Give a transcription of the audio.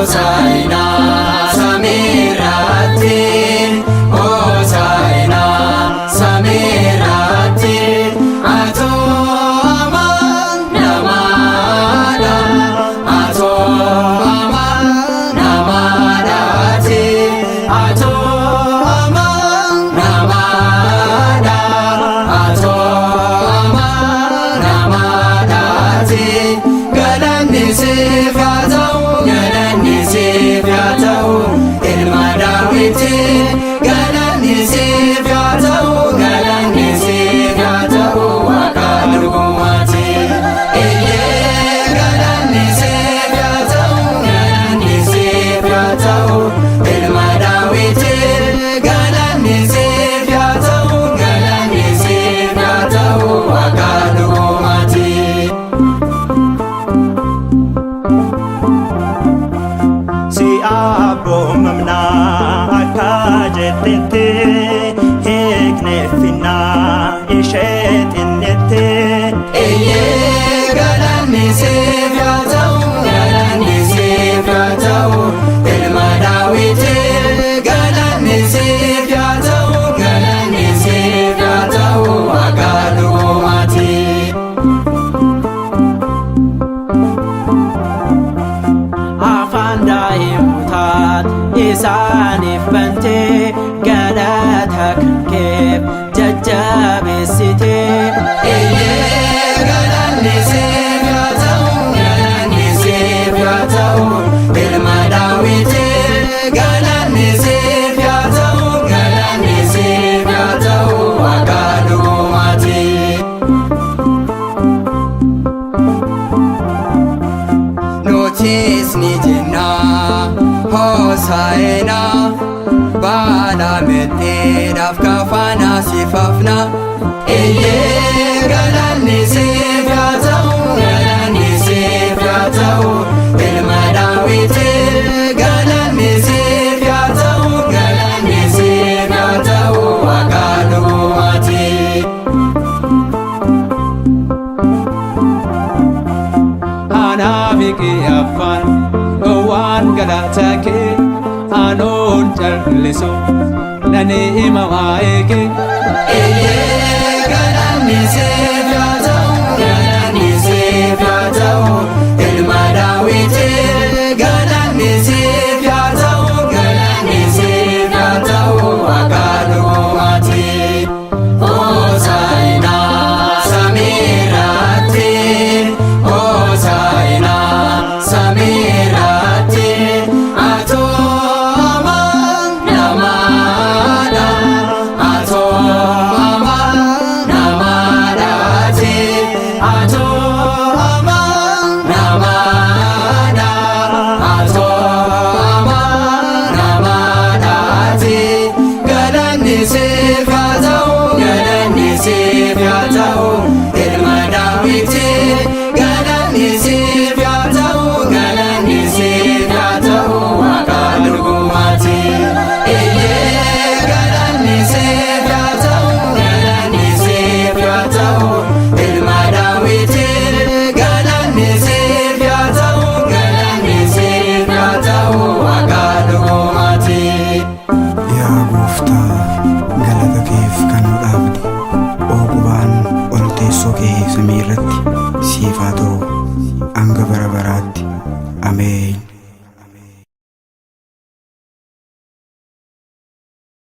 Hosaayinaa samiirratti, Hosaayinaa samiirratti, atoo namaadha, atoo namaadhaati, atoo namaadha, atoo namaadhaati. Galanni siif haa ta'u, galanni siif haa ta'u, ilma Daawiti. Galanni siif haa ta'u, galanni siif haa ta'u, Waaqa dhugumaati. Eeyyee, galanni siif haa ta'u, galanni siif haa ta'u, ilma Daawiti. Galanni siif haa ta'u, galanni siif haa ta'u, Waaqa dhugumaati. Si abboomamnaa akka jettetti hiikneeffinnaa ishee xinnetti. Eeyyee, galanni siif haa ta'u, galanni siif haa ta'u, ilma Daawiti. Galanni siif haa ta'u, galanni siif haa ta'u, Waaqa dhugumaati. Afaan daa'imotaat isaaniif bantee galata kan keef jajjabeessitee. Eeyyee, galanni siif haa ta'u, galanni siif haa ta'u, ilma Daawiti. Galanni siif haa ta'u, galanni siif haa ta'u, Waaqa dhugumaati. Nutis ni jenna Hosaayinaa, baala meexxiidhaaf kafaana siifafna. Eeyyee, galanni siif haa ta'u, galanni siif haa ta'u, ilma Daawiti. Galanni siif haa ta'u, galanni siif haa ta'u, Waaqa dhugumaati. Anaa fi qiyyaafaan waan galata kee anoon callisu nani hima waa'ee kee. Eeyyee, galanni siif haa ta'u, galanni siif haa ta'u, ilma Daawiti. Galanni siif haa ta'u, galanni siif haa ta'u, Waaqa dhugumaati. Hosaayinaa samiirratti, Hosaayinaa samiirratti, atoo namaadha, atoo namaadhaati, atoo namaadha, atoo namaadhaati. Galanni siif haa ta'u, galanni siif haa ta'u, ilma Daawiti. Galanni siif haa ta'u, galanni siif haa ta'u, Waaqa dhugumaati. Eeyyee, galanni siif haa ta'u, galanni siif haa ta'u, ilma Daawiti. Galanni siif haa ta'u, galanni siif haa ta'u, Waaqa dhugumaati. Yaa Gooftaa, galata keef kan nu dhaabde, oogubaan ol teessoo kee samii irratti siif haa ta'u hanga bara baraatti. Ameen.